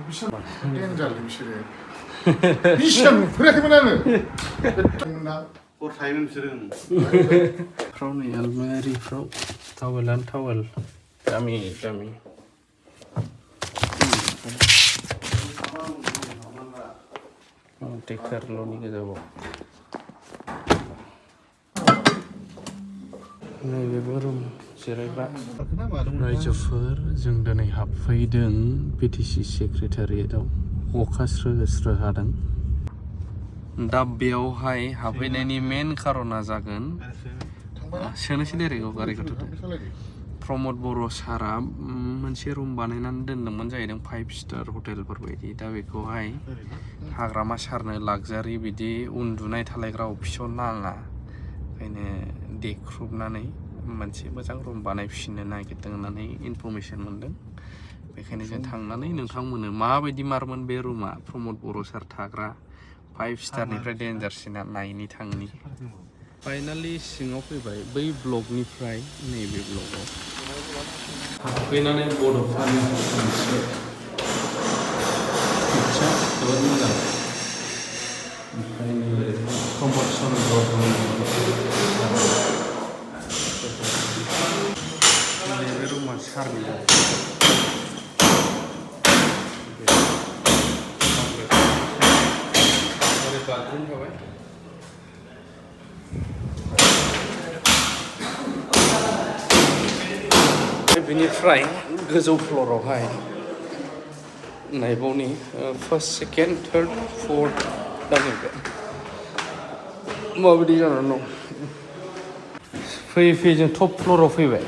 미션 땡잘래 미션에 미션 그래야만 하는 나 타이밍 쓰는 프라우니 알마리 프라우 타월란 타월 가미 टेकारल'नि गेजेराव नैबेबो रुम जिरायग्रा रायजोफोर जों दिनै हाबफैदों बिटिसि सेक्रेटारियेटआव अखा स्रो हादों दा बेयावहाय हाबफैनायनि मेन खारना जागोन सोनोसै डाइरेक्टआव गारिखौथ' प्रमद बर' सारा मोनसे रुम बानायनानै दोनदोंमोन जाहैदों 5 स्टार हटेलफोर बायदि दा बेखौहाय हाग्रामा सारनो लाक्जारि बिदि उन्दुनाय थालायग्रा अफिसाव नाङा ओंखायनो देख्रुबनानै मोनसे मोजां रुम बानायफिननो नागिरदों होननानै इनफरमेसन मोनदों बेखायनो जों थांनानै नोंथांमोननो माबायदि मारमोन बे रुमा प्रमद बर' सार थाग्रा 5 स्टारनिफ्राय डेन्जारसिना नायनि थांनि फाइनालि सिङाव फैबाय बै ब्लकनिफ्राय नैबे ब्लकआव हाबफैनानै बड'फानि मोनसे पिकचार जोबोद मोजां ओमफ्राय नैबे प्रमद चन्द्र नैबे रुमा सारनि बाथरुम थाबाय बेनिफ्राय गोजौ फ्ल'रावहाय नायबावनि फार्स्ट सेकेन्ड थार्ड फर्थ दा नैबे माबायदि जानानै दं फैयै जों टप फ्ल'राव फैबाय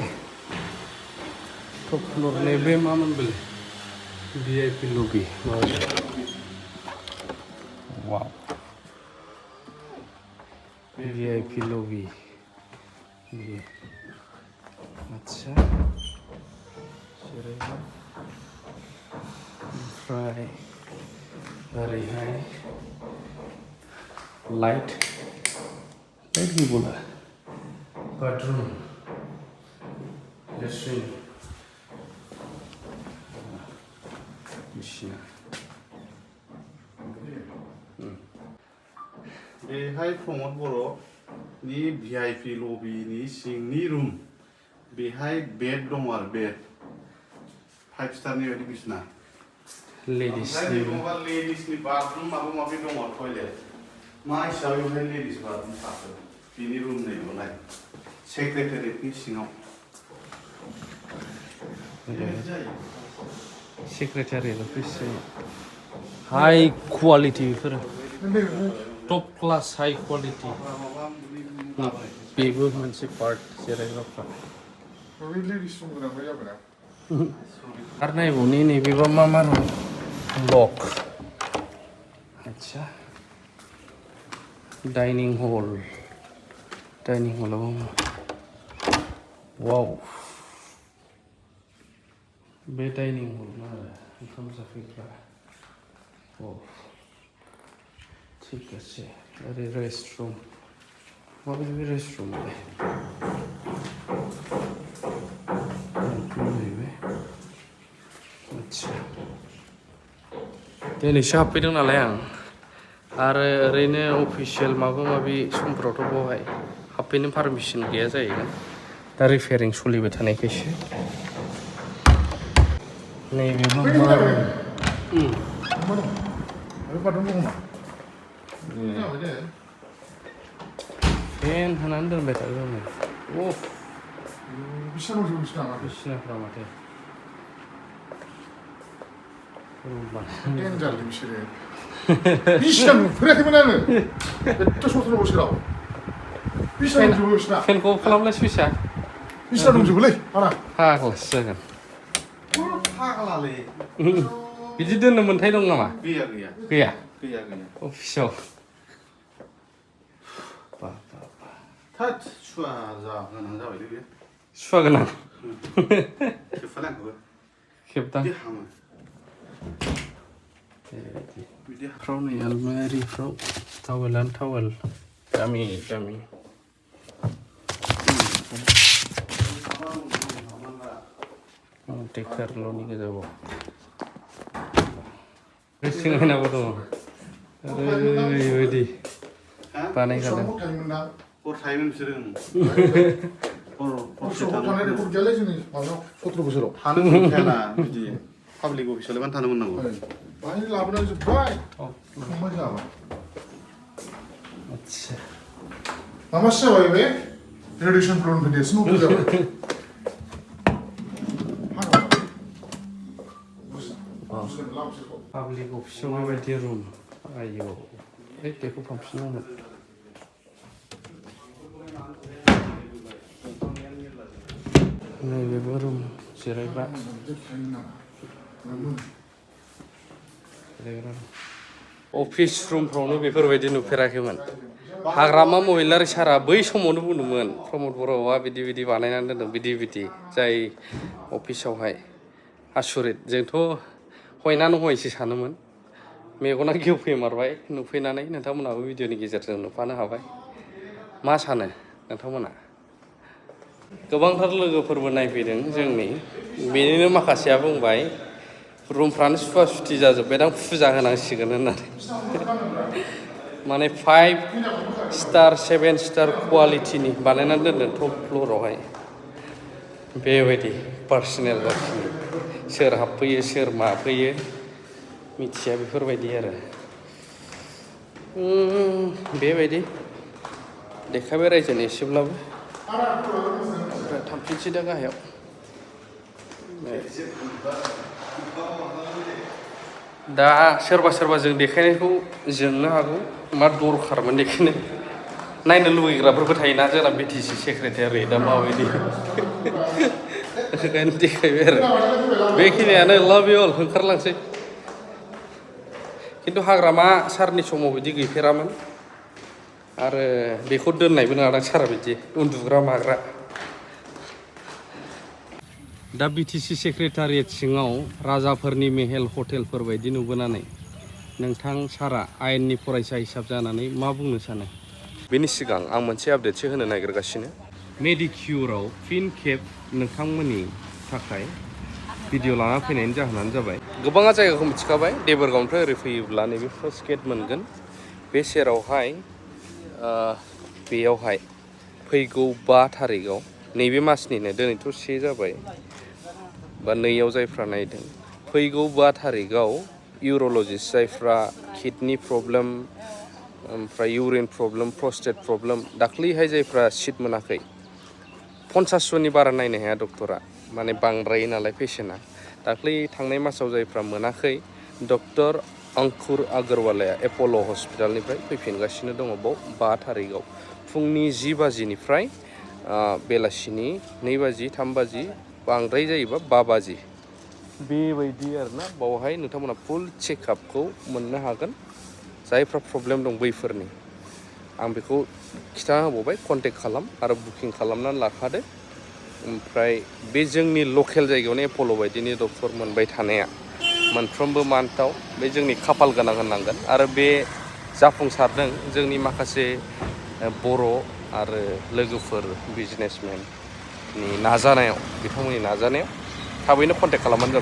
टप फ्ल'र नैबे मामोन बेलाय VIP लबि वाव VIP लबि आच्छा जिरायबाय ओमफ्राय ओरैहाय लाइट गैबावला बाथरुम लेट्रिन बिसिना बेहाय प्रमद बर'नि VIP लबिनि सिंनि रुम बेहाय बेड दङ आरो बेड 5 स्टारनि बायदि बिसना लेडिसनि लेडिसनि बाथरुम माबा माबि दङ टयलेट मा हिसाबै बेहाय लेडिस बाथरुम थाखो बिनि रुम नैबावलाय सेक्रेटारियेटनि सिङाव सेक्रेटारियेट अफिस हाई क्वालिटी बेफोरो टप क्लास हाई क्वालिटी बेबो मोनसे पार्ट जिरायग्राफ्रा आरो नायबावनि नैबेबा मा रुम लक आच्छा डाइनिं हलाव वाव बे डाइनिं हल आरो ओंखाम जाफैग्रा ठीक আছে ओरै रेस्टरुम माबायदि बे रेस्टरुमालाय आच्छा दिनैसो हाबफैदों नालाय आं आरो ओरैनो अफिसियेल माबा माबि समफोरावथ' बेवहाय हाबफैनो पारमिसन गैया जाहैगोन दा रिपेयारिं सोलिबाय थानायखायसो नैबेबो फेन होनानै दोनबाय थागोन बिसिनाफ्रा माथो 땡잘래 미션에 미션 그래야만 하는 또 소스로 오시라고 미션 좀 보시나 펜खौ खालामलाय सुइसा 미션 좀 볼래 하나 फाग्लासो जागोन फाग्लालै बिदि दोननो मोन्थाय दं नामा गैया अफिसाव थोद सुवा गोनां जाबायलै बे सुवा गोनां खेबफालांखौबो खेबदां बिदि हामो फ्रावनि आलमारिफ्राव टावेलानो टावेल दामि टेकारल'नि गेजेराव सिङायनाबो दङ ओरैबायदि बानायखादों हर थायोमोन बिसोरो थानाय रेकर्ड गैयालै जोंनि माबायाव 17 बोसोराव थानो मोनखायाना बिदि पाब्लिक अफिसावलाय थानो मोननांगौ बाहाय लाबोनानै जोब्बाय संबाय जाबाय आदसा माबासो जाबाय बे रेडिएसन प्लननिफ्राय देरसिन हटेल जाबाय पाब्लिक अफिसाव बेबायदि रुम आयौ बेखौ फांफिननांगोन नैबेबो रुम जिरायग्रा अफिस रुमफ्रावनो बेफोरबायदि नुफेराखैमोन हाग्रामा महिलारि सारा बै समावनो बुंदोंमोन प्रमद बर'आ बिदि बिदि बानायनानै दोनदों बिदि बिदि जाय अफिसावहाय आसुरित जोंथ' हयना नहयसो सानोमोन मेगना गेवफैमारबाय नुफैनानै नोंथांमोनाबो भिडिअनि गेजेरजों नुफानो हाबाय मा सानो नोंथांमोना गोबांथार लोगोफोरबो नायफैदों जोंनि बेनिनो माखासेया बुंबाय रुमफ्रानो सुवा सुथि जाजोब्बायदां फुजा होनांसिगोन होननानै माने 5 स्टार 7 स्टार क्वालिटिनि बानायनानै दोनदों टप फ्ल'रावहाय बेबायदि पार्सनेल जाखिनि सोर हाबफैयो सोर माफैयो मिथिया बेफोरबायदि आरो बेबायदि देखायबाय रायजोनि एसेब्लाबो ओमफ्राय थांफिनसै दा गाहायाव दा सोरबा सोरबा जों देखायनायखौ जोंनो हागौ मा दरखारमोन देखायनो नायनो लुबैग्राफोरबो थायोना जोंना बिटिसि सेक्रेटारियेटआ माबायदि ओंखायनो देखायबाय आरो बेखिनियानो लाभ इउ अल ओंखारलांसै खिन्थु हाग्रामा सारनि समाव बिदि गैफेरामोन आरो बेखौ दोननायबो नङादां सारा बिदि उन्दुग्रा माग्रा दा बिटिसि सेक्रेटारियेट सिङाव राजाफोरनि मेहेल हटेलफोर बायदि नुबोनानै नोंथां सारा आयेननि फरायसा हिसाब जानानै मा बुंनो सानो बेनि सिगां आं मोनसे आपडेटसो होनो नागिरगासिनो मेडिकिउराव फिन खेब नोंथांमोननि थाखाय भिडिअ लाना फैनायनि जाहोनानो जाबाय गोबाङा जायगाखौ मिथिखाबाय देबोरगावनिफ्राय ओरै फैयोब्ला नैबे फार्स्ट गेट मोनगोन बे सेरावहाय बेयावहाय फैगौ 5 थारिखआव नैबे मासनिनो दिनैथ' 1 जाबाय बा 2आव जायफ्रा नायदों फैगौ 5 थारिखआव इउर'लजिस्ट जायफ्रा किडनि प्रब्लेम ओमफ्राय इउरिन प्रब्लेम प्रस्टेट प्रब्लेम दाख्लैहाय जायफ्रा सिट मोनाखै 50 जननि बारा नायनो हाया डक्टरा माने बांद्राय नालाय पेसेन्टआ दाख्लै थांनाय मासाव जायफ्रा मोनाखै डक्टर अंकुर आगरवालाया एपल' हस्पिटालनिफ्राय फैफिनगासिनो दङ बाव 5 थारिखआव फुंनि 10 बाजिनिफ्राय बेलासिनि 2 बाजि 3 बाजि बांद्राय जायोबा 5 बाजि बेबायदि आरोना बावहाय नोंथांमोना फुल चेकआपखौ मोननो हागोन जायफ्रा प्रब्लेम दं बैफोरनि आं बेखौ खिथाना होबावबाय कन्टेक्ट खालाम आरो बुकिं खालामनानै लाखादो ओमफ्राय बे जोंनि लकेल जायगायावनो एपल' बायदिनि डक्टर मोनबाय थानाया मोनफ्रोमबो मान्थआव बे जोंनि खाफाल गोनां होननांगोन आरो बे जाफुंसारदों जोंनि माखासे बर' आरो लोगोफोर बिजनेसमेननि नाजानायाव बिथांमोननि नाजानायाव थाबैनो कन्टेक्ट खालामबानो जाबाय